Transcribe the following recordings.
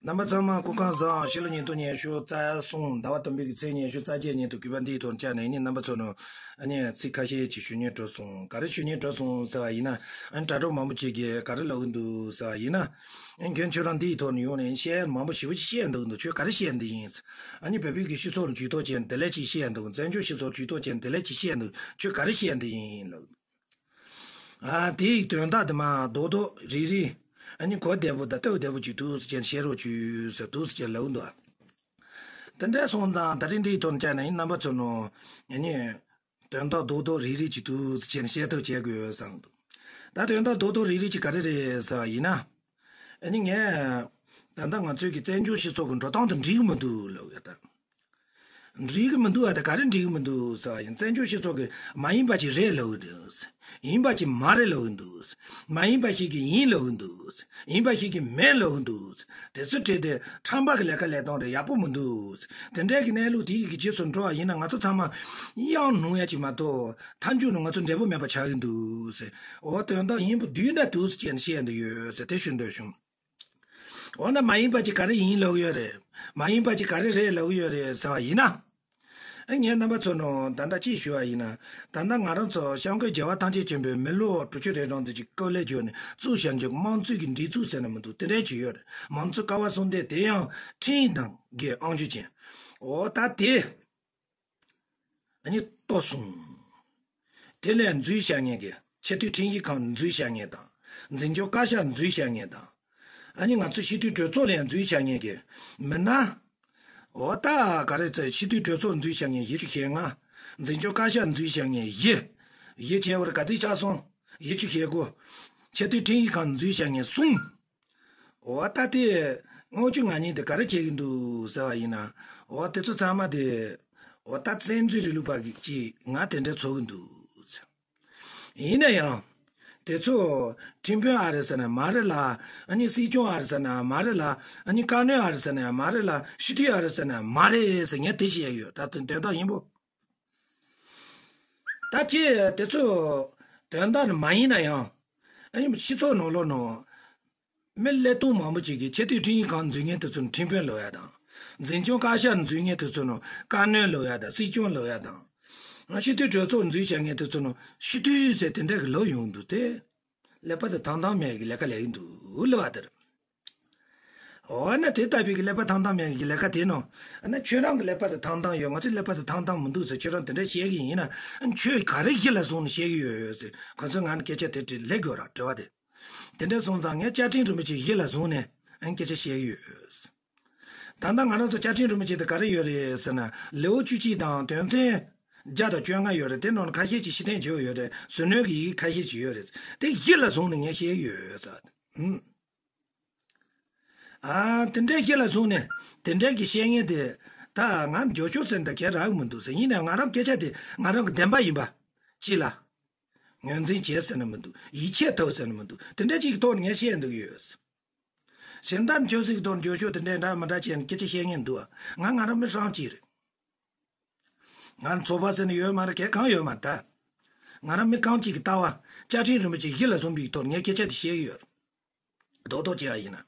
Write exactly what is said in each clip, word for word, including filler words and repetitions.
རྣམ་པ་ཚང་མ་སྐུ་ཁམས་བཟང་། ཕྱི་ལོ་ཉིས་སྟོང་ཉི་ཤུ་རྩ་གསུམ་ཟླ་བ་དང་པོའི་གི་ཚེས་ཉི་ཤུ་རྩ་བརྒྱད་ཉིན་དུ་གུས་པ་འདིའི་ཐོག་བཅར་ནས་ནི་རྣམ་པ་ཚོ་ནང་ཨ་ནི་ཚིག་ཁ་ཤས་ཅིག་ཞུ་སྙིང་བྲོ་སོང་། ག་རེ་ཞུ་སྙིང་བྲོ་སོང་ཟེར་བ་ཡིན་ན། ཨ་ནི་དྲ་གྲོགས་མང་པོ་ཅིག་གིས་ག་རེ་ལབ་ཀྱི་འདུག་ཟེར་བ་ཡིན་ན། ཨ་ནི་རྒན་ཁྱོད་རང་འདིའི་ཐོག་ནས་ཡོང་ནས་བཤད་ཡ་མང་པོ་ཞེ་པོ་ཅིག་བཤད་འདུག་འདུག་ཁྱོད་ག་རེ་བཤད་འདི་ཡིན། ཨ་ནི་བོད་པའི་གི་སྤྱི་ཚོགས་ལ་ཇུས་གཏོགས་བྱས་ནས་དེ་ལས་ཅིག་བཤད་འདུག་བཙན་བྱོལ་སྤྱི་ཚོགས་ལ་ཇུས་གཏོགས་བྱས་ནས་དེ་ལས་ཅིག་བཤད་འདུག་ཁྱོད་ག་རེ་བཤད་འདི་ཡིན་ལབ། ཨ་དེའི་དོན་དག་དེ་མ་རྡོག་རྡོག་རིལ་རིལ། ཨ་ནི་གོ་བདེ་པོ་དང་ལྟོས་བདེ་པོ་ཅིག་འདུག་ཟེར་བྱས་ནས་བཤད་རོགས་བྱོས་ཟེར་འདུག་ཟེར་བྱས་ལབ་འདུག་དེ་འདྲ་སོང་ཙང་ད་རིང་འདིའི་ཐོག་བཅར་ནས་ཡིན་རྣམ་པ་ཚོ་ནང་ཨ་ནི་དོན་དག་རྡོག་རྡོག་རིལ་རིལ་ཅིག་འདུག་ཟེར་བྱས་ནས་བཤད་ཐབས་བྱེད་དགོས་ཡོད་བསམ་འདུག་ད་དོན་དག་རྡོག་རྡོག་རིལ་རིལ་ཅིག་ག་རེ་རེད་ཟེར་བ་ཡིན་ན། ཨ་ནི་ངས་ད་ལྟ་ང་ཚོའི་གི་བཙན་བྱོལ་སྤྱི་ཚོགས་ཀྱི་འགྲོ་སྟངས་དེ་འགྲིག་གི་མི་འདུག་ལབ་ཡོད་ད། འགྲིག་གི་མི་འདུག་ཨ། ད་ག་རེ་འགྲིག་གི་མི་འདུག་ཟེར་བ་ཡིན། བཙན་བྱོལ་སྤྱི་ཚོགས་ཀྱི་མ་ཡིན་པ་ཅིག་རེད་ལབ་ཀྱི་འདུག་ཡིན་པ་ཅིག་མ་རེད་ལབ་ཀྱི་འདུག་མ་ཡིན་པ་ཞིག་གི་ཡིན་ལབ་ཀྱི་འདུག་ཡིན་པ་ཞིག་གི་མེད་ལབ་ཀྱི་འདུག་དེ་ཚོ་བྲིས་ཏེ་ཁྲམ་པ་གི་ལས་ཀ་ལས་སྟངས་རེད། ཡག་པོ་མི་འདུག་དེ་འདྲའི་གི་གནས་ལུགས་དེ་ཡི་གི་རྗེས་སུ་འགྲོ་བ་ཡིན་ན་ང་ཚོ་ཚང་མ་གཡང་སྣུག་ཡ་ཅིག་མ་གཏོགས་མཐའ་མཇུག་ནས་ང་ཚོ་འབྲས་བུ་མེད་པ་ཆགས་ཀྱི་འདུག་ཟེར། འོ་དོན་དག་ཡིན་པ་བསྡུས་འདྲ་འདུག་ཟེར་བྱས་ནས་བཤད་འདི་ཡོད་ཟེར་དེ་ཞུ་འདོད་བྱུང་། འོ་ན་མ་ཡིན་པ་ཅིག་ག་རེ་ཡིན་ལབ་ཡོད་རེད། མ་ཡིན་པ་ཅིག་ག་རེ་རེད་ལབ་ཡོད་རེད་ཟེར་བ་ཡིན་ན། ཨ་ངས་རྣམ་པ་ཚོ་ནང་ད་ལྟ་ཅིག་ཞུ་བ་ཡིན་ན། ད་ལྟ་ང་རང་ཚོ་སྐྱབས་མགོན་རྒྱལ་བ་ཐམས་ཅད་མཁྱེན་པའི་མི་ལོ་དྲུག་ཅུ་རེ་གྲངས་དེ་ཅིག་སྐོར་ལས་བརྗོད་ནས་བཙུགས་བཞག་རྒྱུ་དམངས་གཙོའི་གི་སྒྲིག་འཛུགས་ཟེར་ན་མི་འདུག་དེ་འདྲའི་ཅིག་ཡོད་རེད། མང་གཙོ་ཀ་བ་གསུམ་ལྡན་དེ་ཡང་ཁྲིམས་དང་གི་དབང་ཆ་ཅན། འོ་ད་དེ། ཨ་ནི་གཏོར་སོང་། དེ་ལས་འཛུལ་བྱ་ངེས་ཀྱི་ཆེས་མཐོའི་ཁྲིམས་ཞིབ་ཁང་འཛུལ་བྱ་ངེས་དང་། འཛིན་སྐྱོང་བཀའ་ཤག་འཛུལ་བྱ་ངེས་དང་། ཨ་ནི་ང་ཚོ་སྤྱི་འཐུས་གྲོས་ཚོགས་ལས་འཛུལ་བྱ་ངེས་ཀྱི་མི་སྣ། འོ་ད་ག་རེ་ཚེ་སྤྱི་འཐུས་གྲོས་ཚོགས་འཛུལ་བྱ་ངེས་བཞི་བཅུ་ཞེ་ལྔ། འཛིན་སྐྱོང་བཀའ་ཤག་འཛུལ་བྱ་ངེས་བཞི། བཞི་བྱས་པར་ག་ཚོད་ཆགས་སོང་། བཞི་བཅུ་ཞེ་དགུ། ཆེས་མཐོའི་ཁྲིམས་ཞིབ་ཁང་འཛུལ་བྱ་ངེས་གསུམ། འོ་ད་དེ་དངོས་བཅུ་ང་གཉིས་དེ་ག་རེ་བྱེད་ཀྱི་འདུག་ཟེར་བ་ཡིན་ན། འོ་དེ་ཚོ་ཚང་མ་དེ་འོ་ད་བཙན་འཛུལ་རིང་ལུགས་པ་གཅིག་ང་དེ་འདྲ་ཚོར་གྱི་འདུག་ཟེར། ཡིན་ན་ཡང་དེ་ཚོ་ཁྲིམས་དཔོན་ཨ་རེད་ཟེར་ན་མ་རེད་ལ། ཨ་ནི་སྲིད་སྐྱོང་ཨ་རེད་ཟེར་ན་མ་རེད་ལ། ཨ་ནི་བཀའ་བློན་ཨ་རེད་ཟེར་ན་ཡང་མ་རེད་ལ། སྤྱི་འཐུས་ཨ་རེད་ཟེར་ན་མ་རེད་ཟེར་ངས་དེ་བཤད་ཡོད། ད་དོན་དག་ཡིན་པོ། ད་ཅི་དེ་ཚོ་དོན་དག་ནི་མ་ཡིན་ན་ཡང་། ཨ་ནི་སྤྱི་ཚོགས་ནང་ལོགས་ནང་། མི་ཀླད་སྟོང་མང་པོ་ཅིག་གིས་ཆེས་མཐོའི་ཁྲིམས་ཞིབ་ཁང་འཛུལ་མཁན་དེ་ཚོ་ནི་ཁྲིམས་དཔོན་ལབ་ཡ་དང་། འཛིན་སྐྱོང་བཀའ་ཤག་འཛུལ་མཁན་དེ་ཚོ་ནི་བཀའ་བློན་ལབ་ཡ་དང་སྲིད་སྐྱོང་ལབ་ཡ་དང་། སྤྱི་འཐུས་གྲོས་ཚོགས་འཛུལ་བྱ་མཁན་དེ་ཚོ་ནི་སྤྱི་འཐུས་ཟེར་དེ་འདྲ་གི་ལབ་ཡོང་འདུག་སྟེ། ཀླད་པ་དེ་ཐང་ཐང་མེད་གི་ལས་ཀ་ལས་ཀྱི་འདུག་ལབ་པ་དེར། འོ་ན་དེ་ལྟ་བུའི་གི་ཀླད་པ་ཐང་ཐང་མེད་གི་ལས་ཀ་དེ་ནང་། ཨ་ན་ཁྱོད་རང་གི་ཀླད་པ་དེ་ཐང་ཐང་ཡོད། ང་ཚོའི་ཀླད་པ་དེ་ཐང་ཐང་མི་འདུག་ཟེར་ཁྱོད་རང་དེ་འདྲ་བཤད་གི་ཡིན་ན། ཨ་ཁྱོད་ག་རེ་གཞི་ལ་བཟུང་ནས་བཤད་གི་ཡོད་ཟེར་ཁོ་ཚོས་ང་ནི་སྐད་ཆ་དེ་དྲིས་ལེགས་དགོས་ར་དྲི་བ་དེ། དེ་འདྲ་སོང་ཙང་ངས་བཅའ་ཁྲིམས་རིན་པོ་ཆེ་གཞི་ལ་བཟུང་ནས་ཨ་སྐད་ཆ་བཤད་གི་ཡོད། ད་ལྟ་ང་རང་ཚོ་བཅའ་ཁྲིམས་རིན་པོ་ཆེ་དེ་ག་རེ་ཡོད་རེད་ཟེར་ན་ལེའུ་བཅུ་གཅིག་དང་དོན་ཚན་བརྒྱ་དང་བཅོ་ལྔ་ཡོད་རེད། དེ་ནང་ནས་ཁ་ཤས་ཅིག་ཕྱིར་འཐེན་བྱས་ཡོད་རེད། ཟུར་སྣོན་གྱི་ཡི་གེ་ཁ་ཤས་ཅིག་ཡོད་རེད། དེ་གཞི་ལ་བཟུང་ནས་ངས་བཤད་གི་ཡོད་ཟེར། ཨ། དེ་འདྲའི་གཞི་ལ་བཟུང་ནས་དེ་འདྲའི་གི་བཤད་མཁན་དེ་ད་ང་འགྱོ་ཆོག་ཟེར་ན་ད་གལ་རག་གི་མི་འདུག་ཟེར། ཡིན་ནའང་ང་རང་སྐད་ཆ་དེ་ང་རང་གི་བདེན་པ་ཡིན་པ་ཅིག་ལ་ངོས་འཛིན་བྱེད་ཟེར་ན་མི་འདུག་ཡིད་ཆེས་ཐོབ་ཟེར་ན་མི་འདུག་དེ་འདྲ་ཅིག་གི་ཐོག་ནས་ངས་བཤད་འདུག་ཡོད། གཞན་དག་ཆོས་སྲིད་ཀྱི་ཐོག་ནས་འགྱོ་ཆོག་དེ་འདྲའི་འདྲ་མི་འདྲ་བྱས་ནས་སྐད་ཆ་བཤད་མཁན་འདུག་ང་ང་རང་མི་ཧྲང་གཅིག་རེད། ང་རང་ཚོགས་པ་ཟེར་ནས་ཡོད་མ་རེད། གལ་གང་ཡོད་མ་རེད་ད། ང་རང་མི་རྐང་གཅིག་གི་ལྟ་བ་བཅའ་ཁྲིམས་རིན་པོ་ཆེ་གཞི་ལ་བཟུང་བའི་ཐོག་ངས་སྐད་ཆ་དེ་བཤད་ཀྱི་ཡོད། རྡོག་རྡོག་བྱས་པ་ཡིན་ན།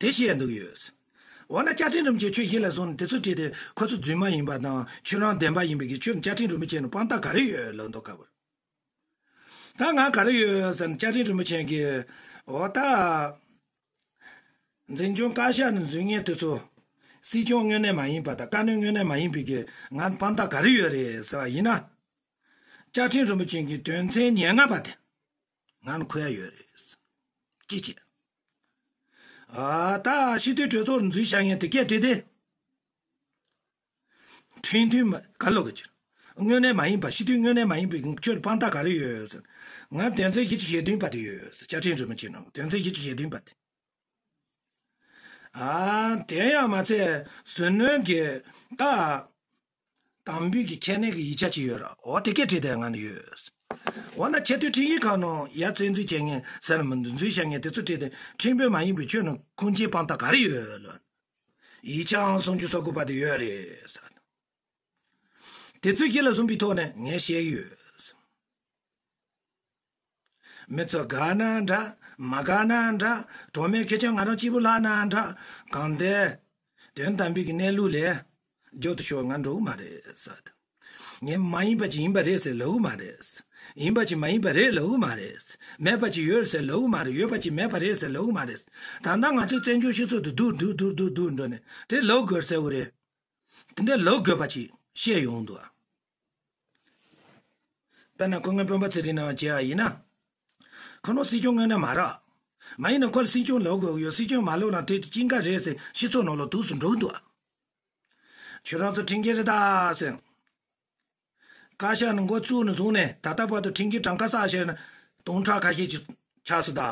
དེ་བཤད་འདུག་ཡོད། འོ་ན་བཅའ་ཁྲིམས་རིན་པོ་ཆེ་ཁྱོད་གཞི་ལ་བཟུང་ནས་དེ་ཚོ་བྲིས་ཏེ་ཁོ་ཚོ་རྫུན་མ་ཡིན་པ་དང་ཁྱོད་རང་བདེན་པ་ཡིན་པའི་གི་ཁྱོད་བཅའ་ཁྲིམས་རིན་པོ་ཆེ་ནས་དཔང་རྟགས་ག་རེ་ཡོད་ལབ་མདོག་ཁ་པོར། ད་ང་ག་རེ་ཡོད་ཟེར་ན་བཅའ་ཁྲིམས་རིན་པོ་ཆེ་གིས་འོ་ད། འཛིན་སྐྱོང་བཀའ་ཤག་ནས་འཛུལ་མཁན་དེ་ཚོ་སྲིད་སྐྱོང་དངོས་གནས་མ་ཡིན་པ་དང་བཀའ་བློན་དངོས་གནས་མ་ཡིན་པའི་གི་ང་དཔང་རྟགས་ག་རེ་ཡོད་རེད་ཟེར་བ་ཡིན་ན། བཅའ་ཁྲིམས་རིན་པོ་ཆེ་གི་དོན་ཚན་ཉེར་ལྔ་པ་དེ་ང་ལ་མཁོ་ཡ་ཡོད་རེད། ཅི་བྱེད། ཨ་ད་སྤྱི་འཐུས་གྲོས་ཚོགས་འཛུལ་བྱ་མཁན་དེ་སྐད་བྲིས་ཏེ། ཁྲིམས་མཐུན་མ་ག་ལོག་གི་ཕྱིར། དངོས་གནས་མ་ཡིན་པ་སྤྱི་འཐུས་དངོས་གནས་མ་ཡིན་པའི་ཁྱོད་དཔང་རྟགས་ག་རེ་ཡོད་ཟེར། ང་དོན་ཚན་བཞི་བཅུ་ཞེ་བདུན་པ་དེ་ཡོད་ཟེར། བཅའ་ཁྲིམས་རིན་པོ་ཆེ་ནང་དོན་ཚན་བཞི་བཅུ་ཞེ་བདུན་པ་དེ། ཨ་དེ་ཡང་མ་ཚད་ཟུར་སྣོན་གྱི་ད་དམ་འབུལ་གྱི་ཁྱད་གནས་ཀྱི་ཡིག་ཆ་ཅིག་ཡོད་ར། འོ་དེ་སྐད་བྲིས་དེ་ང་ནི་ཡོད། འོ་ན་ཆེས་མཐོའི་ཁྲིམས་ཞིབ་ཁང་ནང་ཡ་བཙན་འཛུལ་བྱེད་མཁན་ཟེར་ན་མི་འདུག་འཛུལ་བྱ་མཁན་དེ་ཚོ་བྲིས་ཏེ་ཁྲིམས་དཔོན་མ་ཡིན་པའི་ཁྱོད་ནི་ཁུངས་སྐྱེལ་དཔང་རྟགས་ག་རེ་ཡོད་ལོ། ཡིག་ཆའང་སུམ་ཅུ་སོ་དགུ་པ་དེ་ཡོད་རེད་ཟེར། དེ་ཚོའི་གཞི་ལ་བཟུང་བའི་ཐོག་ནས་ངས་བཤད་ཀྱི་ཡོད། མི་ཚོ་དགའ་ན་འདྲ། མ་དགའ་ན་འདྲ། གྲོགས་མེད་ཁེར་རྐྱང་ང་རང་གཅིག་པུ་ལྷག་ན་འདྲ། གང་ལྟར། དོན་དམ་པའི་གི་གནས་ལུགས་ལས། རྒྱུ་དུ་ཤོར་ང་འགྲོ་གི་མ་རེད་ཟེར། ངས་མ་ཡིན་པ་ཅིག་ཡིན་པ་རེད་ཟེར་ལབ་གི་མ་རེད། ཡིན་པ་ཅིག་མ་ཡིན་པ་རེད་ལབ་གི་མ་རེད། མེད་པ་ཅིག་ཡོད་ཟེར་ལབ་གི་མ་རེད། ཡོད་པ་ཅིག་མེད་པ་རེད་ཟེར་ལབ་གི་མ་རེད། ད་ལྟ་ང་ཚོའི་བཙན་བྱོལ་སྤྱི་ཚོགས་དུ་སྡུག་སྡུག་སྡུག་སྡུག་སྡུག་འགྲོ་ནས་དེ་ལབ་དགོས་ཟེར་བ་རེད། དེ་འདྲ་ལབ་དགོས་པ་ཅིག་བཤད་ཡོང་འདུག་དཔེར་ན་ཁོ་ངའི་སྤེན་པ་ཚེ་རིང་ནང་བྱས་པ་ཡིན་ན། ཁོ་ནོ་སྲིད་སྐྱོང་དངོས་གནས་མ་རེད། མ་ཡིན་ན་ཁོ་ལ་སྲིད་སྐྱོང་ལབ་དགོས་ཡོད། སྲིད་སྐྱོང་མ་ལབ་ན་དེ་དེ་སྐྱིད་འགའ་རེད་ཟེར་སྤྱི་ཚོགས་ནང་ལ་དུས་སུ་འགྲོ་གི་འདུག་ཁྱོད་རང་ཚོ་ཁྲིམས་འགལ་རེད་ད་ཟེར། བཀའ་ཤག་ནས་འགོ་བཙུགས་ནས་བཟུང་ནས་ད་ལྟ་བར་དུ་ཁྲིམས་འགལ་གྲངས་ཀ་བསགས་བྱས་ན་སྟོང་ཕྲག་ཁ་ཤས་ཅིག་ཆགས་སོང་ད།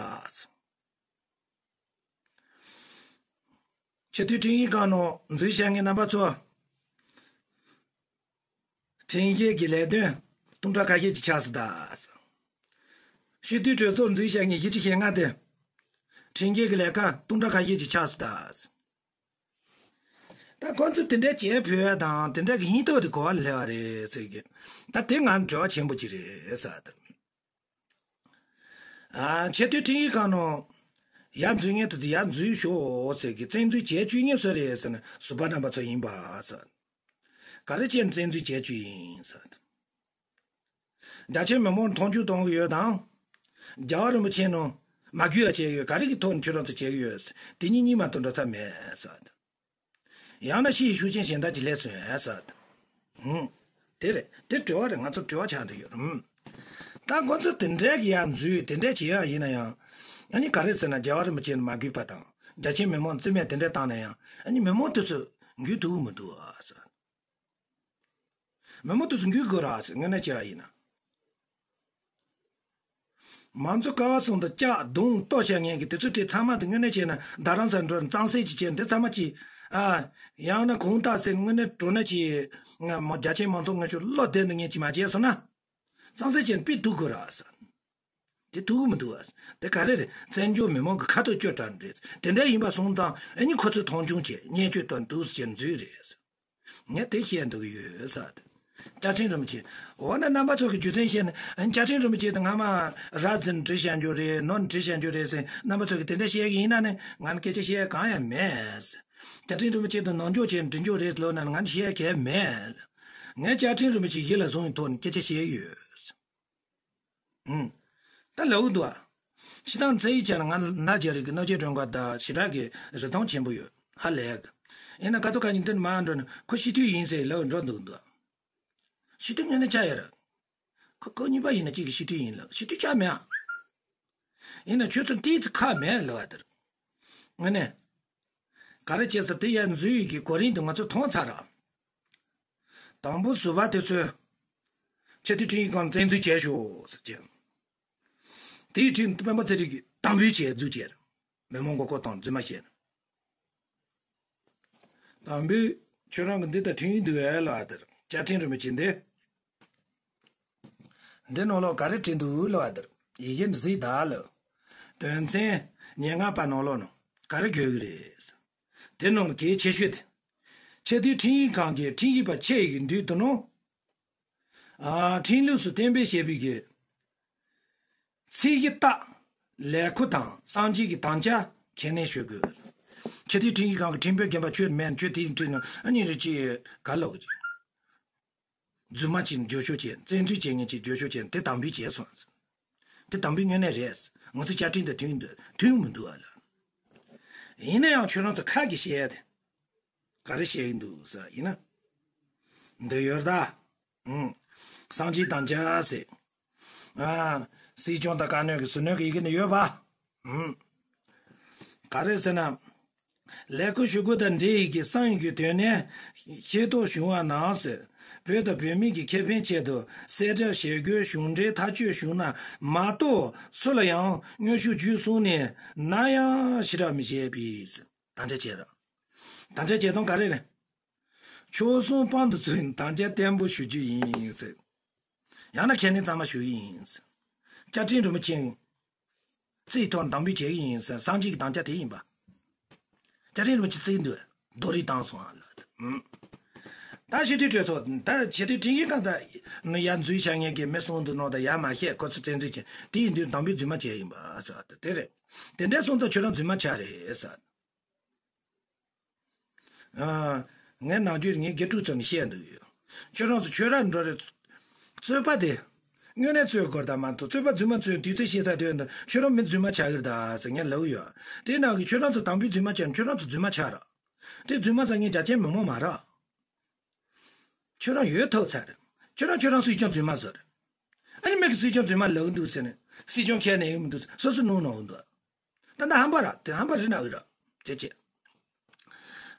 ཆེས་མཐོའི་ཁྲིམས་ཡིག་ཁང་ནང་འཛུལ་བྱས་ངས་རྣམ་པ་ཚོ། ཁྲིམས་འགལ་གྱི་ལས་དོན་སྟོང་ཕྲག་ཁ་ཤས་ཅིག་ཆགས་སོང་ད། སྤྱི་འཐུས་གྲོས་ཚོགས་འཛུལ་བྱས་ངས་བཞི་བཅུ་ཞེ་ལྔ་དེ། ཁྲིམས་འགལ་གྱི་ལས་ཀ་སྟོང་ཕྲག་ཁ་ཤས་ཅིག་ཆགས་སོང་ད། ད་ཁོང་ཚོས་དེ་འདྲ་བྱེད་ཕོད་ཡ་དང་དེ་འདྲ་གི་སྙིང་སྟོབས་དེ་གོ་བ་ལ་སླེབས་པ་རེད་ཟེར་གི། ད་དེ་ང་འབྲེལ་བ་ཆེན་པོ་ཅིག་རེད་ཟེར། ཨ། ཆེས་མཐོའི་ཁྲིམས་ཡིག་ཁང་ནང་ཡར་འཛུལ་མཁན་དེ་ཚོ་ཡར་འཛུལ་ཤོག་ཟེར་གི། བཙན་འཛུལ་བྱས་བཅུག་མཁན་སུ་རེད་ཟེར་ན་ཟུར་པ་རྣམ་པ་ཚོ་ཡིན་པ་ཟེར། ག་རེ་བྱས་ནས་བཙན་འཛུལ་བྱས་བཅུག་ཡིན་ཟེར། རྒྱ་ཆེའི་མི་མང་མཐོང་ཆུང་གཏོང་གི་ཡོད་དང་། རྒྱལ་བ་རིན་པོ་ཆེ་ནང་མ་གུས་པ་བྱས་ཡོད། ག་རེ་གི་ཐོག་ནས་ཁྱོད་རང་ཚོ་བྱས་ཡོད། དེ་གཉིས་གཉིས་མ་གཏོགས་འགྲོ་ས་མེད་ཟེར། ཡང་ན་ཕྱི་ཡི་ཤུགས་རྐྱེན་གཞན་དག་ཅིག་སླེབས་སོང་ཟེར། ཧུམ། དེ་རེད། དེ་དྲི་བ་རེད། ང་ཚོ་དྲི་བ་ཆགས་འདུག་ཡོད། ཧུམ། ད་ཁོ་ཚོ་དེ་འདྲའི་གི་ཡར་འཛུལ་དེ་འདྲའི་བྱེད་ཡག་ཡིན་ན་ཡང་། ཨ་ནི་ག་རེ་ཟེར་ན་རྒྱལ་བ་རིན་པོ་ཆེ་ནས་མ་གུས་པ་དང་རྒྱ་ཆེའི་མི་མང་རྩིས་མེད་དེ་འདྲ་བཏང་ན་ཡང་ཨ་ནི་མི་མང་དེ་ཚོ་འགུལ་ཐུབ་ཀྱི་མི་འདུག་ཨ་ཟེར། མི་མང་དེ་ཚོ་འགུལ་དགོས་ར་ཟེར། དངོས་གནས་བྱས་པ་ཡིན་ན། མང་གཙོ་ཀ་བ་གསུམ་དུ་ལྕགས་རྡུང་གཏོར་བྱ་ངན་གྱི་དེ་ཚོ་དེ་ཚང་མ་དེ་དངོས་གནས་བྱས་ན་རྡ་རམ་ས་ལ་འགྲོ་གཙང་སེལ་གྱི་བྱས་འདི་ཚང་མ་གྱིས། ཨ། ཡང་ན་གང་ལྟར་ཟེར་དངོས་གནས་འགྲོ་ན་གྱིས། ང་མོ་རྒྱ་ཆེན་མང་ཚོགས་ངན་ཤོས་བློ་བདེ་འདི་ངན་གྱིས་མ་བྱས་སོང་ན། གཙང་སེལ་བྱས་ན་དཔེ་སྡུག་དགོས་ར་ཟེར། དེ་ཐུབ་ཀྱི་མི་འདུག་ཨ། དེ་ག་རེ་རེད། བཙན་བྱོལ་མི་མང་གི་ཁ་ཐུག་སྐྱོ་དྲགས་རེད། དེ་འདྲ་ཡིན་པ་སོང་ཙང་ཨ་ནི་ཁོ་ཚོས་མཐོང་ཆུང་བྱས་བརྙས་བཅོས་དང་འདུག་ཟེར་འཛུལ་རེད། ངས་དེ་བཤད་འདུག་ཡོད་ས་དེ། བཅའ་ཁྲིམས་རིན་པོ་ཆེ། འོ་ན་རྣམ་པ་ཚོ་གི་རྒྱུ་མཚན་བཤད་ན་བཅའ་ཁྲིམས་རིན་པོ་ཆེ་དང་ང་མ་ར་འཛིན་འབྲི་བྱ་འཇོག་རེད། ནོར་འབྲི་བྱ་འཇོག་རེད་ཟེར་རྣམ་པ་ཚོ་གི་དེ་འདྲ་བཤད་གི་ཡིན་ན་ནི་ང་ནི་སྐད་ཆ་བཤད་གང་ཡང་མེད། བཅའ་ཁྲིམས་རིན་པོ་ཆེ་དང་ནོར་འཇོག་བྱས་འབྲི་འཇོག་རེད་ལོ་ན་ང་ནི་བཤད་གལ་མེད། ངས་བཅའ་ཁྲིམས་རིན་པོ་ཆེ་ཡིད་ལ་བཟུང་བའི་ཐོག་ནས་སྐད་ཆ་བཤད་ཡོད། ཧུམ། ད་ལའུ་འདུག་ཨ། ཤི་ཐང་ཚེ་ཡི་ཆ་ན་ང་ན་རྒྱ་རིགས་ཀྱི་གནོད་སྐྱེལ་སྒྲོན་ཁ་ད་ཞེ་དྲག་གི་རིན་ཐང་ཆེན་པོ་ཡོད། ཧ་ལས་གི། ཡིན་ན་ཀ་ཐོ་ཀ་ཉིན་དོན་མ་འགྲོ་ན་ཁོ་ཤི་དུས་ཡིན་ཟེར་ལའུ་འགྲོ་འདུག་འདུག་ཤི་དུས་ངན་ན་ཆ་ཡོད་ར། ཁོ་ཁོ་གཉིས་པ་ཡིན་ན་གཅིག་གི་ཤི་དུས་ཡིན་ལ་ཤི་དུས་ཆ་མེད་ཨ། ཡིན་ན་ཁྱོད་ཚོ་ཏིས་ཁ་མེད་ལ་བ་དེར། ངས་ནས། ག་རེ་བྱས་ཟེར་དེ་ཡར་འཛུལ་ཡོད་ཀྱི་གོ་རིམ་དུ་ང་ཚོ་མཐོང་ཚར་ར། དང་པོ་ཟུར་པ་དེ་ཚོས། ཆེས་མཐོའི་ཁྲིམས་ཡིག་ཁང་བཙན་འཛུལ་བྱས་ཤོག་ཟེར་གྱི། དེའི་ཁྲིམས་སྤེན་པ་ཚེ་རིང་གིས་དམ་འབུལ་བྱས་འཛུལ་བྱས། མི་མང་མགོ་སྐོར་དང་རྫུན་མ་བཤད། དམ་འབུལ་ཁྱོད་རང་གི་འདི་ལྟར་ཁྲིམས་ཡིག་འདུག་ཨེ་ལ་དེར་བཅའ་ཁྲིམས་རིན་པོ་ཆེ་འདི། འདི་ནང་ལོགས་ག་རེ་བྲིས་འདུག་ལ་བ་དེར་ཡི་གེ་འདི་གཟིགས་དང་ལ། དོན་ཚན་ཉེར་ལྔ་པ་ནང་ལོགས་ནང་ག་རེ་བཀོད་ཀྱི་རེད། དེ་ནང་གལ་ཆེ་ཤོས་དེ། ཆེས་མཐོའི་ཁྲིམས་ཡིག་ཁང་གི་ཁྲིམས་ཞིབ་པ་ཆེ་ཡི་མདུན་དུ་ནང་། ཨ། ཁྲིམས་ལུགས་སུ་གཏན་འབེབས་བྱས་པའི་གི། ཚིག་གི་རྟགས། ལས་ཁུངས་དང་གསང་སྤྱོད་ཀྱི་དམ་བཅའ་ཁས་ལེན་ཞུ་དགོས། ཆེས་མཐོའི་ཁྲིམས་ཡིག་ཁང་གི་ཁྲིམས་དཔོན་རྒན་པ་ཁྱོད་མེད་ན་ཁྱོད་དེ་ཡིན་ཁྲིམས་ནང་ཨ་ནི་རེ་ཅི་ག་ལོག་གི། རྫུན་མ་ཅིག་འགྱོད་བཤགས་བྱས། བཙན་འཛུལ་བྱེད་མཁན་ཅིག་འགྱོད་བཤགས་བྱས་དེ་དམ་འབུལ་བྱས་སོང་། དེ་དམ་འབུལ་དངོས་གནས་རེད། ང་ཚོ་བཅའ་ཁྲིམས་དང་མཐུན་འདུག་མཐུན་མི་འདུག་ཨ་ལ། ཡིན་ན་ཡང་ཁྱོད་རང་ཚོ་ཁ་གི་བཤད་དེ། ག་རེ་བཤད་ཀྱི་འདུག་ཟེར་ཡིན་ན། འདི་ཡོད་ད། ཨུམ། གསང་སྤྱོད་དམ་བཅའ་ཟེར། ཨ། སྲིད་སྐྱོང་དང་བཀའ་བློན་གྱི་ཟུར་སྣོན་གྱི་ཡི་གེ་ནི་ཡོད་པ། ཨུམ། ག་རེ་ཟེར་ན། ལས་ཁུངས་ཞུ་སྒོ་དང་འབྲེལ་ཡོད་ཀྱི་གསང་ཡིག་གི་དོན་གནད་ཤེས་རྟོགས་བྱུང་བ་ནང་ཟེར། བོད་དང་བོད་མི་གི་ཁེ་ཕན་ཆེད་དུ་གསལ་བསྒྲགས་བྱེད་དགོས་གཞུང་འབྲེལ་ཐག་གཅོད་བྱུང་ན་མ་གཏོགས་སུ་ལ་ཡང་མངོན་ཤུགས་བརྒྱུད་གསུངས་ནས་ན་ཡང་ཕྱིར་བསྒྲགས་མི་བྱེད་པས་ཟེར། དམ་བཅའ་བྱས་ར། དམ་བཅའ་བྱེད་སྟངས་ག་རེ་རེད། ཆོལ་གསུམ་དཔང་དུ་བཙུགས་ནས་དམ་བཅའ་བརྟན་པོ་ཞུ་རྒྱུ་ཡིན་ཟེར། ཡང་ན་ཁས་ལེན་གཙང་མ་ཞུ་གི་ཡིན་ཟེར། བཅའ་ཁྲིམས་རིན་པོ་ཆེ་རྩིས་ཐོག་དམ་འབུལ་བྱེད་ཀྱི་ཡིན་ཟེར་གསང་སྤྱོད་ཀྱི་དམ་བཅའ་དེ་ཡིན་པ། བཅའ་ཁྲིམས་རིན་པོ་ཆེ་རྩིས་འདུག་རྡོ་རིང་བཏང་སོང་ཨ་ལ། ཨུམ། ད་ ད་ཕྱི་དུས་གྲོས་ཚོགས་ད་ཕྱི་དུས་ཁྲིམས་ཡིག་ཁང་ད་ནི་ཡར་འཛུལ་བྱ་མཁན་གྱི་མི་གསུམ་འདུག་ནོ་ད་ཡར་མ་བཤད། ཁོ་ཚོ་བཙན་འཛུལ་བྱས། དེ་ཡིན་དུས་དམ་པའི་རྫུན་མ་བྱས་ཡིན་པ་ཟེར་བ་དེ་རེད། དེ་འདྲ་སོང་ཙང་ཁྱོད་རང་རྫུན་མ་ཆགས་རེད་ཟེར། ཨ། ངས་ནམ་རྒྱུན་ངའི་དགེ་ཕྲུག་ཚོ་ནས་བཤད་འདུག་ཡོད། ཁྱོད་རང་ཚོ་ཁྱོད་རང་འགྲོ་རེད། རྩོད་པ་དེ་དངོས་གནས་རྩོད་དགོས་ད་མ་གཏོགས་རྩོད་པ་རྫུན་མ་རྩོད་དུས་ཚོད་ཤེས་ཚར་དུས་ཁྱོད་རང་མི་རྫུན་མ་ཆགས་ཀྱི་རེད་ད་ཟེར་ངས་ལབ་ཡོད། དེ་ནང་གི་ཁྱོད་རང་ཚོ་དམ་པའི་རྫུན་མ་བྱས་ན་ཁྱོད་རང་ཚོ་རྫུན་མ་ཆགས་ར། དེ་རྫུན་མ་ཚ་ངའི་རྒྱ་ཆེན་མི་མང་མ་ར། ཁྱོད་རང་ཡོད་ཐོབ་ཚར་རེད། ཁྱོད་རང་ཁྱོད་རང་སྲིད་སྐྱོང་རྫུན་མ་བཟོ་རེད། ཨ་ནི་མི་གི་སྲིད་སྐྱོང་རྫུན་མ་ལབ་འདུག་ཟེར་ནས་སྲིད་སྐྱོང་ཁས་ནས་ཡོང་མི་འདུག་སོ་སོ་ནོར་ནོར་འདུག་ད་ལྟ་ཧམ་པ་ར་དེ་ཧམ་པ་རེད་ན་འོས་ར། དེ་བྱས།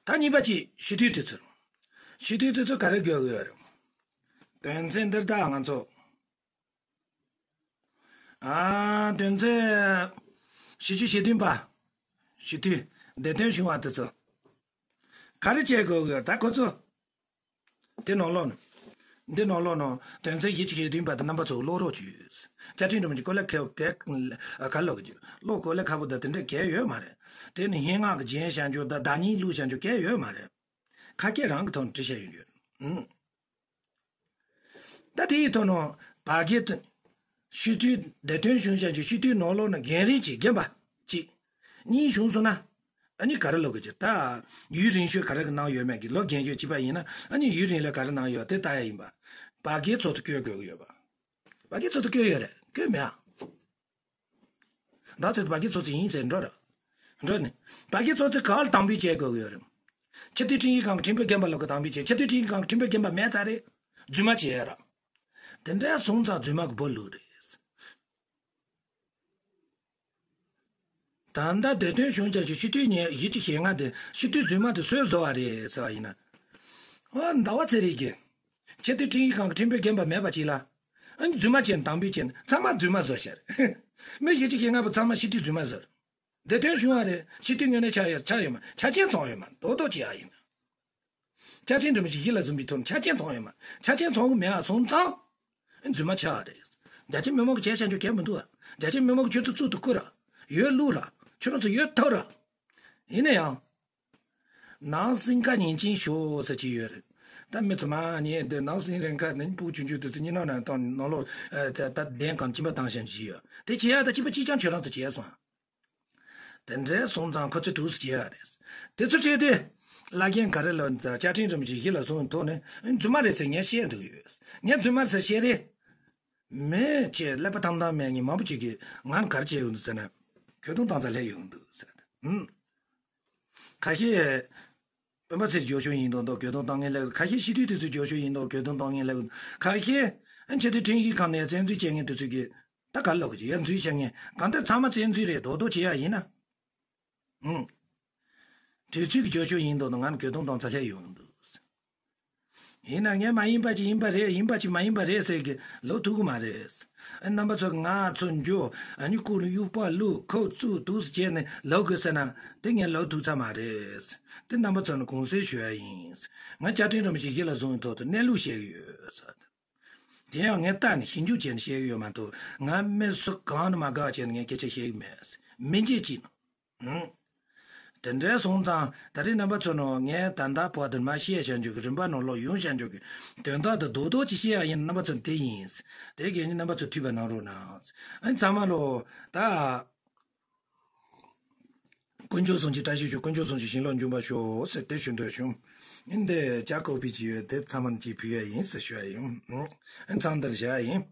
ད་གཉིས་པ་གཅིག་ཞུ་དུས་དུས་ཚོད། ཞུ་དུས་དུས་ཚོད་ག་རེ་དགོས་ཀྱི་ཡོད་རེད། དོན་ཚན་འདིར་ད་ང་ཚོ། ཨ། དོན་ཚན་བཞི་བཅུ་ཞེ་བདུན་པ། ཞུ་དུས་བདེ་དོན་བྱུང་བ་དེ་ཚོ། ག་རེ་བྱེད་དགོས་ཀྱི་ཡོད་རེད་ད་ཁོ་ཚོ། དེ་ནང་ལོགས་ནས། འདི་ནང་ལོགས་ནང་དོན་ཚན་བཞི་བཅུ་ཞེ་བདུན་པ་དེ་རྣམ་པ་ཚོ་ཀློག་རོགས་བྱོས། བཅའ་ཁྲིམས་སྒྲོམ་གྱི་ཀོ་ལེ་ཁེ་གེ་ག་ལོག་གི་ཀློག་ཀོ་ལེ་ཁ་པོ་དང་དེ་འདྲ་གལ་ཡོད་མ་རེད། དེ་ནི་སྙན་ངག་གི་རྒྱན་བྱ་འཇོག་དང་བརྡ་རྙིང་བླུགས་བྱ་འཇོག་གལ་ཡོད་མ་རེད། ཁ་སྐད་རང་གི་ཐོག་ནས་འབྲི་བྱ་ཡོད་ཡོད། ཨུམ། ད་དེ་ཡི་ཐོག་ནས་བར་བརྒལ་དུ། ཞུ་དུས་བདེ་དོན་བྱུང་བྱ་འཇོག་ཞུ་དུས་ནང་ལོགས་ནས་འགན་རིགས་ཀྱི་འགན་པ་གཅིག་གཉིས་བྱུང་སོང་ན། ཨ་ནི་ག་རེ་ལབ་དགོས་ཀྱི་ད། ཡུན་རིང་ཤོས་ག་རེ་གི་གནང་ཡོད་མེད་ཀྱི་ལོ་རྒན་ཤོས་གཅིག་པ་ཡིན་ན་ཨ་ནི་ཡུན་རིང་ལ་ག་རེ་གནང་ཡོད་དེ་ལྟ་ཡ་ཡིན་པ། བར་བརྒལ་ཚོགས་གཙོ་བསྐོ་དགོས་ཀྱི་ཡོད་པ། བར་བརྒལ་ཚོགས་གཙོ་བསྐོ་ཡོད་རེད་བསྐོ་མེད་ཨ། ད་ཚོད་བར་བརྒལ་ཚོགས་གཙོ་ཡིན་ཟེར་འགྲོ་ར། འགྲོ་ནི། བར་བརྒལ་ཚོགས་གཙོ་ག་ལ་དམ་འབུལ་བྱེད་དགོས་ཀྱི་ཡོད་རེད། ཆེས་མཐོའི་ཁྲིམས་ཡིག་ཁང་གི་ཁྲིམས་དཔོན་རྒན་པ་ལོག་གི་དམ་འབུལ་བྱེད་ཆེས་མཐོའི་ཁྲིམས་ཡིག་ཁང་གི་ཁྲིམས་དཔོན་རྒན་པ་མེད་ཙང་རེད། རྫུན་མ་བྱེད་ཡ་ར། དེ་འདྲའི་སོང་ཙང་རྫུན་མ་གི་སྦུག་ལུག་རེད། ད་ལྟ་བདེ་དོན་བྱུང་བྱ་ཞུ་ཞུ་དུས་ཉེ་བཞི་བཅུ་ཞེ་ལྔ་དེ་ཞུ་དུས་རྫུན་མ་དེ་སུས་བཟོ་བ་རེད་ཟེར་བ་ཡིན་ན། ཨ་ཟླ་བ་ཚེ་རིང་གིས། ཆེས་མཐོའི་ཁྲིམས་ཡིག་ཁང་གི་ཁྲིམས་དཔོན་རྒན་པ་མེད་པ་ཅིག་ལ། ཨ་ནི་རྫུན་མ་བྱས་ནས་དམ་འབུལ་བྱས་ནས་ཚང་མ་རྫུན་མ་བཟོ་བྱ་རེད། མི་བཞི་བཅུ་ཞེ་ལྔ་པོ་ཚང་མ་ཞུ་དུས་རྫུན་མ་བཟོ་རེད། བདེ་དོན་བྱུང་བ་རེད་ཞུ་དུས་དངོས་གནས་ཆགས་ཡོད་ཆགས་ཡོད་མ་ཆ་རྐྱེན་ཚང་ཡོད་མ་རྡོག་རྡོག་བྱེད་ཡ་ཡིན། བཅའ་ཁྲིམས་འདྲ་མི་ཞིག་གཞི་ལ་བཟུང་བའི་ཐོག་ནས་ཆ་རྐྱེན་ཚང་ཡོད་མ། ཆ་རྐྱེན་ཚང་གི་མེད་པ་སོང་ཙང་། རྫུན་མ་ཆགས་པ་རེད། རྒྱ་ཆེ་མི་མང་གི་བྱས་བྱ་འཇོག་གལ་མི་འདུག་བ། རྒྱ་ཆེ་མི་མང་གི་ཁྱོད་ཚོ་གཙུག་ཏུ་བཀུར་ར། ཡོད་ལུགས་ར། ཁྱོད་རང་ཚོ་ཡོད་ཐབས་ར། ཡིན་ན་ཡང་། ནང་སེམས་ཁ་ཉིན་གཅིག་ཤོག་ཟེར་གྱི་ཡོད་རེད། ད་མི་ཚོ་མ་ཉེས་འདི་ནང་སེམས་རང་ཁ་ནས་སྤུ་ཆུང་ཆུང་དེ་ཚོ་གཉིས་ནང་ན་དང་ནང་ལོགས་ད་ད་གདན་གང་ཁྱིམ་པ་བཏང་བཞིན་བྱས་ཡོད། དེ་བྱེད་ཡ་ད་ཁྱིམ་པ་གཅིག་ཀྱང་ཁྱོད་རང་ཚོ་བྱས་སོང་། དེ་འདྲའི་སོང་ཙང་ཁོ་ཚོས་དུས་སུ་བྱེད་ཡ་རེད། དེ་ཚོ་བྱས་ཏེ། བླ་རྒན་ག་རེ་ལ་བཅའ་ཁྲིམས་རིམ་བཞིན་གཞི་ལ་བཟུང་ཐོག་ནས་རྫུན་མ་རེད་ཟེར་ངས་བཤད་འདུག་ཡོད། ངས་རྫུན་མ་ཟེར་བཤད་རེད། མི་ཆེ་ཀླད་པ་ཐང་ཐང་མེད་མཁན་མང་པོ་ཅིག་གིས་ང་ག་རེ་བྱས་ཡོང་འདུག་ཟེར་ན། གྱོད་དོན་བཏང་ཚར་སླེབས་ཡོང་འདུག་ཟེར། ཧུམ། ཁ་ཤས། སྤེན་པ་ཚེ་རིང་རྒྱུགས་ཤོག་ཡིན་མདོག་མདོག་གྱོད་དོན་བཏང་མཁན་སླེབས། ཁ་ཤས་སྤྱི་འཐུས་དེ་ཚོས་རྒྱུགས་ཤོག་ཡིན་མདོག་གྱོད་དོན་བཏང་མཁན་སླེབས། ཁ་ཤས། ཆེས་མཐོའི་ཁྲིམས་ཞིབ་ཁང་ནས་བཙན་འཛུལ་བྱེད་མཁན་དེ་ཚོས་ཀྱིས། ད་ག་ལོག་གི་ཡར་འཛུལ་བྱེད་མཁན་གང་ལྟར་ཚང་མ་བཙན་འཛུལ་རེད་རྡོག་རྡོག་བྱེད་ཡ་ཡིན་ན། ཧུམ། དུས་ཚོད་ཀྱི་རྒྱུགས་ཤོག་ཡིན་མདོག་མདོག་ང་ནི་གྱོད་དོན་བཏང་ཚར་སླེབས་ཡོང་འདུག་ཡིན་ན་ངས་མ་ཡིན་པ་ཅིག་ཡིན་པ་རེད་ཡིན་པ་ཅིག་མ་ཡིན་པ་རེད་ཟེར་གི་ལབ་ཐུབ་གི་མ་རེད། ཨ་རྣམ་པ་ཚོ་ང་ཚོ་འཇོ་ཨ་ནི་ཀུ་ལུ་དབྱུག་པ་བླུག་ཁོ་ཚུགས་འདུག་ཟེར་བྱས་ནས་ལབ་དགོས་ཟེར་ན་དེ་ངས་ལབ་ཐུབ་ཚར་མ་རེད། དེ་རྣམ་པ་ཚོ་ནི་གུང་སེང་ཞུ་ཡ་ཡིན། ང་བཅའ་ཁྲིམས་རིམ་བཞིན་གཞི་ལ་བཟུང་བའི་ཐོག་ཏུ་གནས་ལུགས་བཤད་གི་ཡོད་ཟེར། དེ་ཡང་ངས་ལྟ་ནས་ཞིབ་འཇུག་བྱས་ནས་བཤད་གི་ཡོད་མ་གཏོགས་ང་མི་སུ་གང་ནས་མ་དགའ་བྱས་ནས་ངས་སྐད་ཆ་བཤད་གི་མེད། མི་འཇིགས་ཅིག་ནོ། ཧུང་། དེ་འདྲའི་སོང་ཙང་ད་རེས་རྣམ་པ་ཚོ་ནང་ངས་ད་ལྟ་བར་དུ་མ་བཤད་བྱ་འཇུག་གི་རིམ་པ་ནང་ལོག་ཡོང་བྱ་འཇུག་གི་དོན་དག་དེ་རྡོག་རྡོག་ཅིག་བཤད་ཡ་ཡིན་རྣམ་པ་ཚོ་དེ་ཡིན། དེ་གས་ནི་རྣམ་པ་ཚོ་ཐུས་པ་གནང་རོགས་གནང་། ཨ་ནི་ཚང་མ་ལོ་ད། དཀོན་མཆོག་གསུམ་གྱི་བཀྲ་ཤིས་ཤོག་དཀོན་མཆོག་གསུམ་གྱི་བྱིན་རླབས་འབྱུང་བར་ཤོག་ཟེར་དེ་ཞུ་འདོད་བྱུང་། ཨ་ནི་འདི་ཇ་ཀོ་པི་ཅིག་ཡོད་དེ་ཚང་མ་ཅིག་ཕུལ་ཡ་ཡིན་ཟེར་ཞུ་ཡ་ཡིན། ཨ་ནི་ཚང་འདིར་བཞག་ཡ་ཡིན།